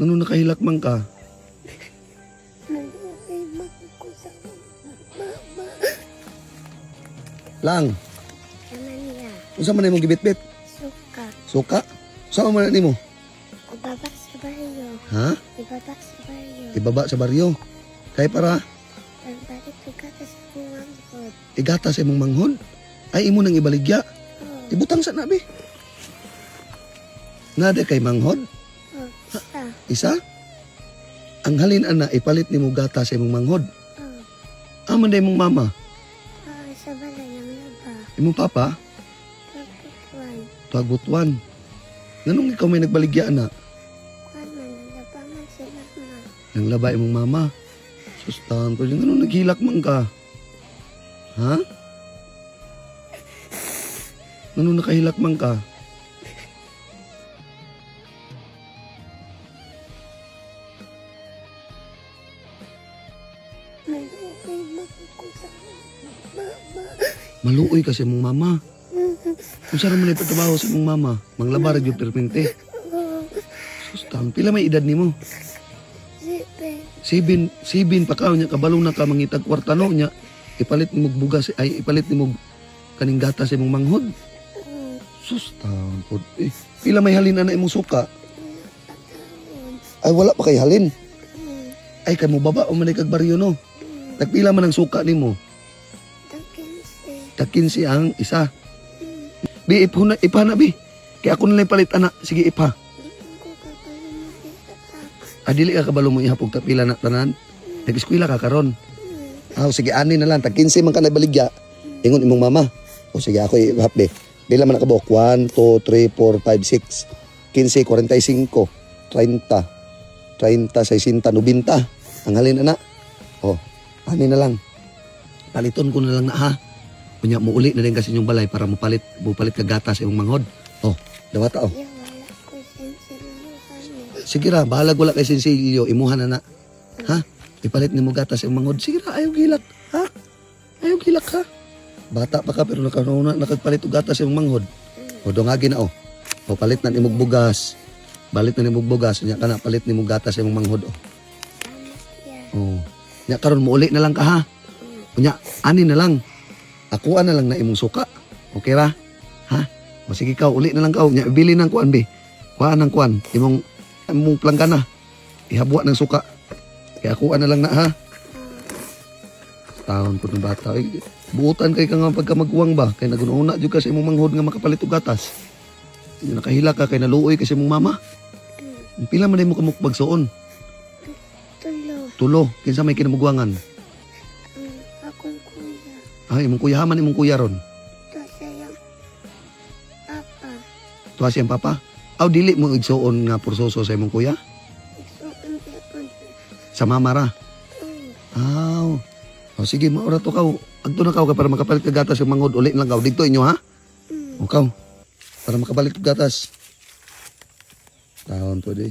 Ngano nakahilak man ka? Maluoy man ko sa mama. Lang, Naman niya. unsa man imong gibitbit? Suka. Suka? Unsa man na nimo? Ibaba sa baryo. Ha? Ibaba sa baryo. Ibaba sa baryo. Kay para Pagbalik ko ka sa buwang. Igata sa imong manghod. Ay imo nang ibaligya. Oh, Ibutang sa nabi. Nade kay manghod? oh, isa. Isa? Ang halin ana ipalit nimo gata sa imong manghod. Oh, Aman day imong mama, ah, sa balay ng laba. imong papa, Pagputuan. tuag butuan. Nganong ikaw may nagbaligya ana? Kuan man, nalaba man si mama. Nang laba imong mama. Sustahan ko. Nganong naghilak man ka? Ha? Nganong nakahilak man ka? Maluoy man ko sa mama. Maluoy kasi imong mama. Unsa ra man ipatrabaho sa imong mama? Manglaba ra gyud perpente. Oh, Sustahan. Pila may edad nimo? 7. 7, 7 pa ka nya kabalo na ka mangitag kwarta no nya. Ipalit nimo bugas ay ipalit nimo kaning gata sa imong manghod. Oh, Sus, taon pod. Eh, pila may halin ana imong suka? pagkaon. Ay wala pa kay halin. Hmm, Ay kay mo baba o man kag baryo no. Tagpila man ang suka nimo? Tagkinsi. Tag 15 ang isa. Bi ipuna ipa na bi. Kay ako na lang palit ana. Sige ipa. Di ko kabalo mo kita. Adili ka kabalo mo ihap og tagpila na tanan. Nag-eskwela ka karon. Ah, sige ani na lang tag 15 man ka na baligya. Ingon imong mama. O sige ako ihap bi. Pila man nakabok? 1 2 3 4 5 6 15 45 30 30 60 90. Ang halin ana. O, ani na lang. Paliton ko na lang na ha. Unya mo uli na din kasi inyong balay para mopalit ka gatas imong manghod. O, dawata o. Ya, wala ko sensilyuhan eh. Sige ra, bahalag wala kay sinsilyo, imuha na na. Ha? Ipalit nimo gatas imong manghod. Sige ra, ayaw gilak. Ha? Ayaw gilak ha? Bata pa ka pero nakauna nakagpalit og gatas imong manghod. O dungagi na o. O palit na nimog bugas. Balit na nimog bugas unya kana palit nimo gatas imong manghod o. Salamat ya. O. Nya karon muuli na lang ka ha. Unya ani na lang. Akuan na lang na imong suka. Okay ra? Ha? O sige ka, uli na lang ka. Unya bili ng kuan bi. Kuan ng kuan. Imong imong planggana. Ihabwa ng suka. Kaya akuan na lang na ha. Taon ko ng bata. Ay, buutan kay ka nga pagka maguwang ba? Kay nagununa jud ka sa imong manghod nga makapalit og gatas. Unya, nakahila ka kay naluoy ka sa imong mama. Pila man mo kamukbag suon? 3. Tulo. Kinsa may kinamugwangan? Ang akong kuya. Ay, imong kuya man imong kuya ron. To sa iyang papa. Tuwa siyang papa. Aw dili mo igsuon nga pursoso sa imong kuya? Igsuon gyapon. Sa mama ra. Oh, Aw. O sige, maura to kaw. Agto na kaw ka para makapalit ka gatas yung mangod. Uli lang kaw. Dito inyo ha? O kaw. Para makapalit ka gatas. Taon to di.